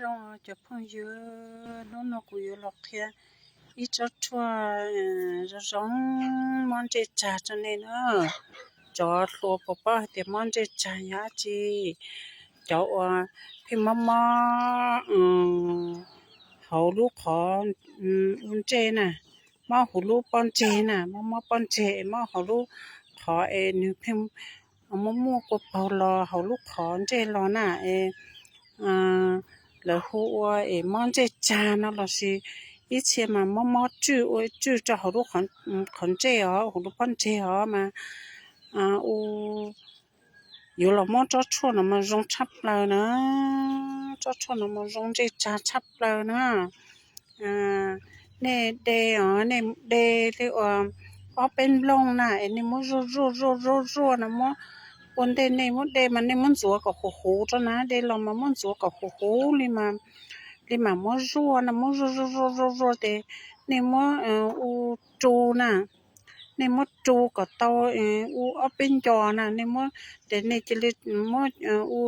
Zoo cov phooj ywg, hnub no kuv yuav los qhia ib tsob tshuaj zoo zoo muab ntsej tsag rau nej na. Cov hluas puas paub hais tias mob ntsej tsag yog dab tsi? Cov uas pheej mob mob hauv lub qhov ntsej na, mob hauv lub pob ntseg na, mob mob pob ntseg es mob hauv lub qhov es nws pheej muaj muaj kua paug los hauv lub qhov ntsej los na es lawv hu ua es mob ntsej tsag no lossis ib txhia mas mob mob tswj ua tswj rau hauv lub qhov ntsej os, hauv lub pob ntseg os mas u yuav los muab tsob tshuaj no mas zoo tshaj plaws na. Tsob tshuaj no mas zoo ntsej tsag tshaj plaws na. Nej de os, nej de li uas ob peb nplooj na es nej muab zuaj zuaj zuaj zuaj zuaj no muab, ua ntej nej muab de mas nej muab ntxuav kom huv huv rau na, de los mas muab ntxuav kom huv huv li mas, li mas muab zuaj no, muab zuaj zuaj zuaj zuaj zuaj ces nej muab u ru na, nej muab ru kom tau u ob peb nco na, nej muab, ces nej cia li muab u,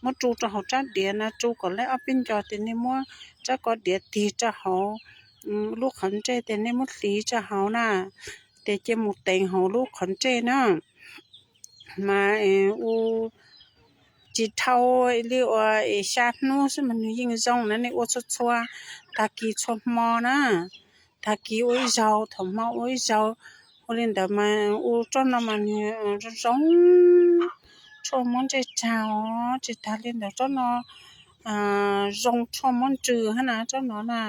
muab ru rau hauv rab diav na, ru kom lawm ob peb nco ces nej muab rab ko diav tig rau hauv lub qhov ntsej ces nej muab hliv rau hauv na, ces cia mus teev hauv lub qhov ntsej na. Mas u tsis dhau li uas es xya hnub xwb mas nws yeej zoo na, nej ua txhua txhua, tag kis txhua hmo na, tag kis ua ib zaug, thaum hmo ua ib zaug. Ua li ntawd mas u tsob no mas nws zoo zoo tshuaj muab ntsej tsag os. Tsis tas li ntawd tsob no zoo tshuaj muab ntsws hab na, tsob no na,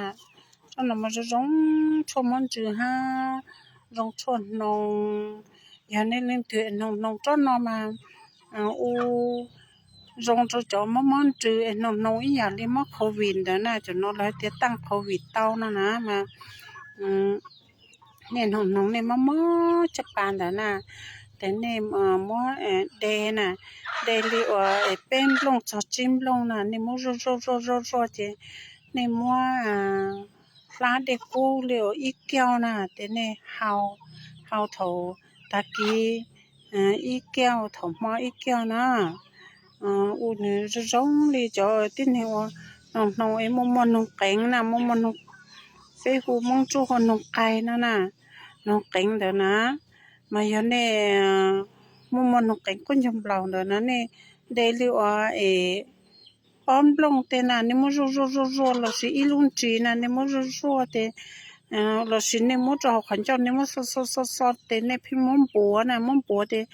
tsob no mas zoo zoo tshuaj muab ntsws hab, zoo tshuaj hnoos. Yog nej leej twg hnoos hnoos tsob no mas u zoo rau cov mob mob ntsws es hnoos hnoos ib yam li mob covid ntawd na, cov no lawv tias taaj covid tau no na mas nej hnoos hnoos nej mob mob caj pas ntawd na, ces nej muab de na, de li uas peb nplooj txog tsib nplooj na, nej muab zuaj zuaj zuaj zuaj zuaj ces nej muab hlab dej kub li uas ib kiag na, ces nej hau, hau thaum tag kis ib kiag, thaum hmo ib kiag na. U nws zoo zoo li cov tib neeg ua hnoos hnoos es muaj muaj noog qeev na, muaj muaj noog, peb hu Hmoob Tsuab hu noog qaig no na, noog qeev ntawd na. Mas yog nej muaj muaj noog qeev kuj ncaug nplaum ntawd na, nej de li uas es ob nplooj tej na, nej muab zuaj zuaj zuaj zuaj lossis ib lub ntsis na, nej muab zuaj zuaj ces lossis nej muab rau hauv qhov ncauj, nej muab xo xo xo xo ces nej pheej muab npuav na, muab npuav ces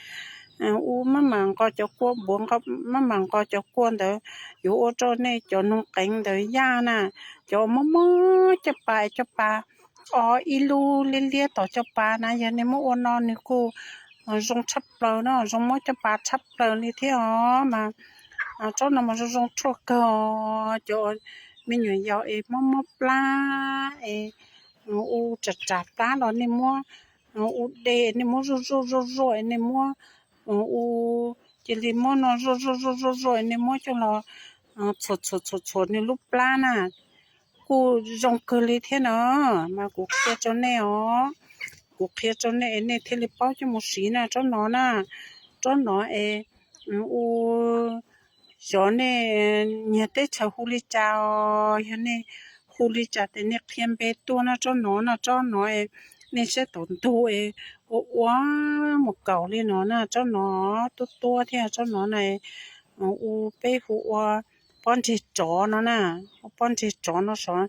u maj mam nqos cov kua, npuav maj mam nqos cov kua ntawd, yuav ua rau nej cov noog qeev ntawd yaj na, cov mob mob caj pas, caj pas o ib lub liab liab tom caj pas na, yog nej muab ua no nws kuj zoo tshaj plaws na, zoo muab caj pas tshaj plaws li thiab os. Mas tsob no mas zoo zoo tshuaj kawg, cov me nyuam yaus es mob mob plab es u ram ram plab los nej muab u de, nej muab zuaj zuaj zuaj zuaj, nej muab u, cia li muab no zuaj zuaj zuaj zuaj zuaj, nej muab coj los txhuam txhuam txhuam txhuam nws lub plab na, kuj zoo kawg li thiab no. Mas kuv qhia rau nej os, kuv qhia rau nej es nej thiaj li paub coj mus siv na tsob no na. Tsob no es u, xyov nej nyiag teb chaws hu li cas os, yog nej hu li cas ces nej qhia npe tuaj na tsob no na, tsob no es nej saib tom ntug es ua ua mus kaum li no na, tsob no tuab tuab thiab, tsob no na u peb hu ua pob ntseg tsov no na, ua pob ntseg tsov no xyov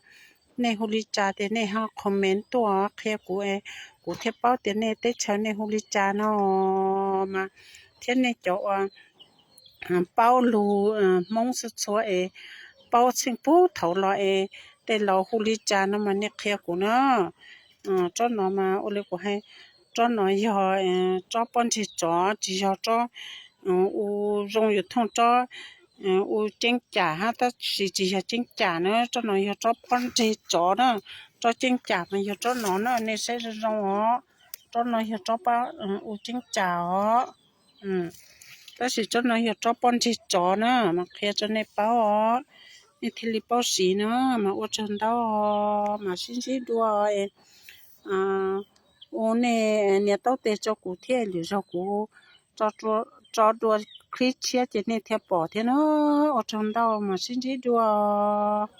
nej hu li cas ces nej ho comment tuaj qhia kuv, kuv thiaj paub tias nej teb chaws nej hu li cas no. Mas thiab nej cov uas paub lus Hmoob txhua txhua es paub txheej puag thaum los es tej laus hu li cas no mas nej qhia kuv na. Tsob no mas ua li kuv hais, tsob no yog tsob pob ntseg tsov, tsis yog tsob u, zoo yus thooj tsob u ceeb cam hab, tab sis tsis yog ceeb cam na, tsob no yog tsob pob ntseg tsov na. Tsob ceeb cam mas yog tsob no na, nej saib zoo zoo os. Tsob no yog tsob pob u ceeb cam os. Tab sis tsob no yog tsob pob ntseg tsov na, mas qhia rau nej paub os, nej thiaj li paub siv na. Mas ua tsaug ntau, mas sib ntsib dua. U nej nias taub tes rau kuv thiab, lwm zaug kuv tso dua clip tshiab ces nej thiaj pom thiab na. Ua tsaug ntau, mam sib ntsib dua.